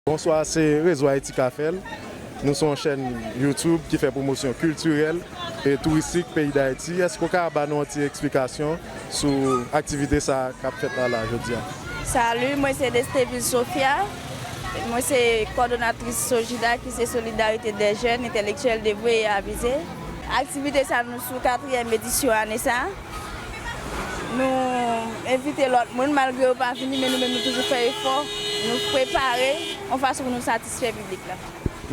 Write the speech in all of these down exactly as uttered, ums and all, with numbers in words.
Bonswa, se Rezo Ayiti Ka Fè L. Nou se yon chèn YouTube ki fè pwomosyon kiltirèl e touristik peyi Dayiti. Èske w ka ba nou yon ti eksplikasyon sou aktivite sa a k ap fèt la, la, jodi a? Salut, mwen se Desteville Sophia. Mwen se kòdonatris Sojida, ki se Solidarité des Jeunes Intellectuels Dévoués et Avisés. Aktivite sa, nou sou katriyèm edisyon ane sa. Nou envite lòt moun, malgre yo pa vini, men nou menm nou toujou fè efò. Nou prepare yon fason pou nou satisfè piblik la.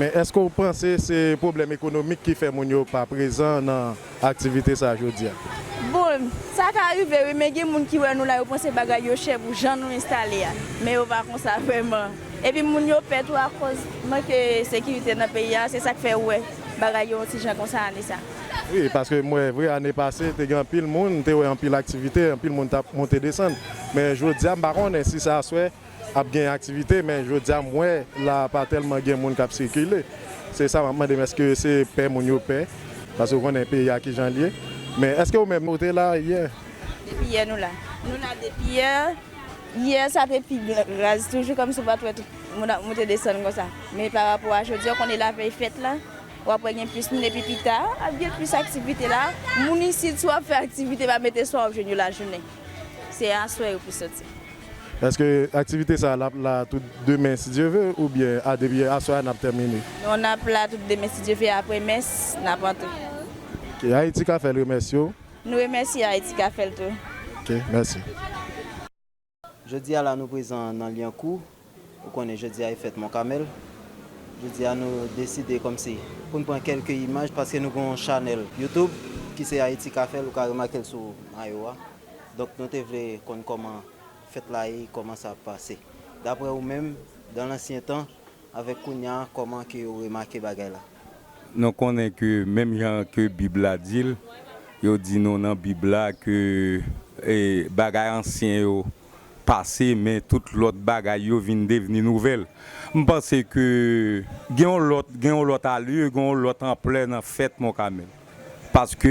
Men èske w panse se pwoblèm ekonomik ki fè moun yo pa prezan nan aktivite sa jodi a? Bon, sa ka rive wi, men gen moun ki wè nou la, yo panse bagay yo chè pou jan nou enstale a. Men yo pa konsa vrèman. Epi moun yo pè tou akòz manke sekirite nan peyi a, se sa k fè ou wè bagay yo yon ti jan konsa ane sa. Wi, paske m wè vre ane pase, te gen anpil moun, m te wè anpil aktivite, anpil moun t ap monte desann. Men jodi a, m pa konnen si se aswè ap gen aktivite, men jodi a, m wè la pa tèlman gen moun k ap sikile. Se sa m ap mande m, èske se pè moun yo pè? Paske w konnen peyi a ki jan l ye. Men èske ou menm ou te la yè? Depi yè nou la. Nou la depi yè. Yè sa te pi raz toujou, kòmsi w pa t wè tout moun ap monte desann konsa. Men pa rapò a jodi a, w konnen lavèy fèt la, w ap wè gen plis moun, epi pita ap gen plis aktivite la. Moun isit, si w ap fè aktivite, pa mete swa w ap jwenn yo lajounen. Se aswè yo pou soti. Èske aktivite sa a l ap la tout demen, si Dye ve, oubyen a depi aswè a n ap tèmine? Non, n ap la tout demen, si Dye ve, apre mès, n ap antre. Ok, Ayiti Ka Fè L remèsye w. Nou remèsye Ayiti Ka Fè L tou. Ok, mèsi. Jodi a la nou prezan nan Lyankou. Ou konnen jodi a e fèt Mont Carmel. Jodi a nou deside kòmsi pou n pran kèlke imaj paske nou gen yon chanèl YouTube ki se Ayiti Ka Fè L, ou ka remake l sou mayo a. Donk nou te vle konn kòman fèt la ye, kòman sa ap pase. Daprè ou menm, dan lansyen tan, avèk kounye a, kòman ke ou remake bagay la? Nou konnen ke menm jan ke Bib la di l, yo di nou nan Bib la ke, e, bagay ansyen yo pase, men tout lòt bagay yo vin devni nouvèl. M panse ke gen yon lòt, gen yon lòt alye, gen yon lòt anplè nan fèt Mont Carmel. Paske,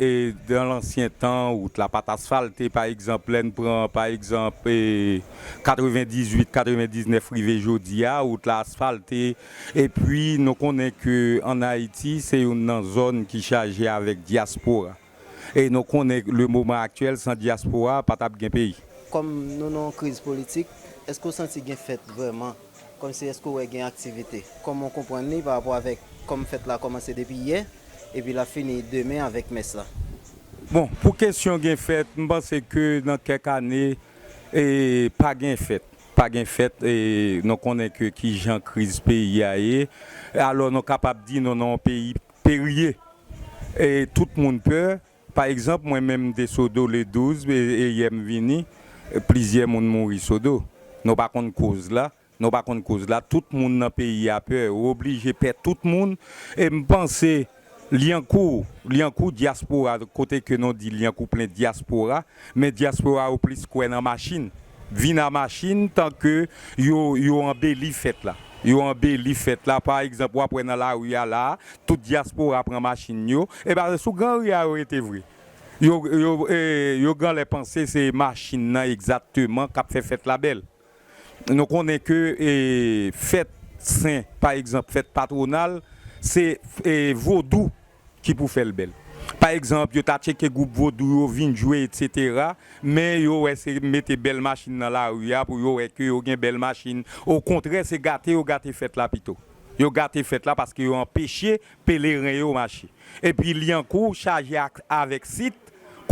e, dan lansyen tan, wout la pa t asfalte, pa egzanp, lè n pran, pa egzanp, e, katrevendizuit, katrevendiznèf rive jodi a, wout la asfalte. Epi, nou konnen ke ann Ayiti, se youn nan zòn ki chaje avèk dyaspora. E nou konnen le moman aktyèl, san dyaspora, pa t ap gen peyi. Kòm nou nan yon kriz politik, èske w santi gen fèt vrèman? Kòmsi èske w wè gen aktivite? Kòman w konprann li pa rapò avèk kòm fèt la kòmanse depi yè, epi l ap fini demen avèk mès la? Bon, pou kesyon gen fèt, m panse ke nan kèk ane, e, pa gen fèt. Pa gen fèt, e, nou konnen ke ki jan kriz peyi a ye. Alò, nou kapab di nou nan yon peyi perye. E tout moun pè. Pa egzanp, mwen menm, m te Sodo le douz, e, e yè m vini, e, plizyè moun mouri Sodo. Nou pa konn koz la. Nou pa konn koz la. Tout moun nan peyi a pè. Ou oblije pè tout moun. E m panse Lyankou, Lyankou dyaspora, kote ke nou di Lyankou plen dyaspora, men dyaspora yo plis kwè nan machin. Vin a machin, tanke yo, yo anbeli fèt la. Yo anbeli fèt la. Pa egzanp, w ap wè nan lari a la, tout dyaspora pran machin yo. E pa sou Gran Ri a yo rete vre. Yo, yo, e, yo genlè panse se machin nan egzakteman k ap fè fèt la bèl. Nou konnen ke, e, fèt sen, pa egzanp, fèt patwonal, se, e, vodou ki pou fè l bèl. Pa egzanp, yo ta tcheke gwoup vodou yo vin jwe, etsetera, men yo wè se mete bèl machin nan lari a pou yo wè ke yo gen bèl machin. Okontrè, se gate yo gate fèt la pito. Yo gate fèt la paske yo anpeche peleren yo mache. Epi Lyankou chaje ak, avèk sit,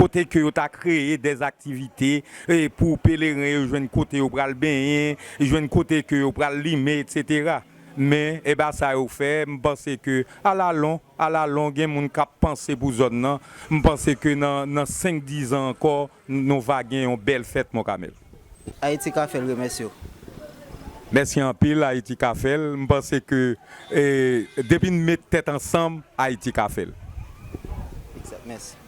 kote ke yo ta kreye dè aktivite, e, pou peleren yo jwenn kote yo pral benyen, jwenn kote ke yo pral limen, etsetera. Men, e pa sa yo fè, m panse ke alalon, alalon, gen moun k ap panse pou zòn nan. M panse ke nan, nan senk dizan ankò, nou va gen yon bèl fèt Mont Carmel. Ayiti Ka Fè L remèsye w. Mèsi anpil, Ayiti Ka Fè L. M panse ke, e, depi n met tèt ansanm, Ayiti ka fè l. Egzak, mèsi.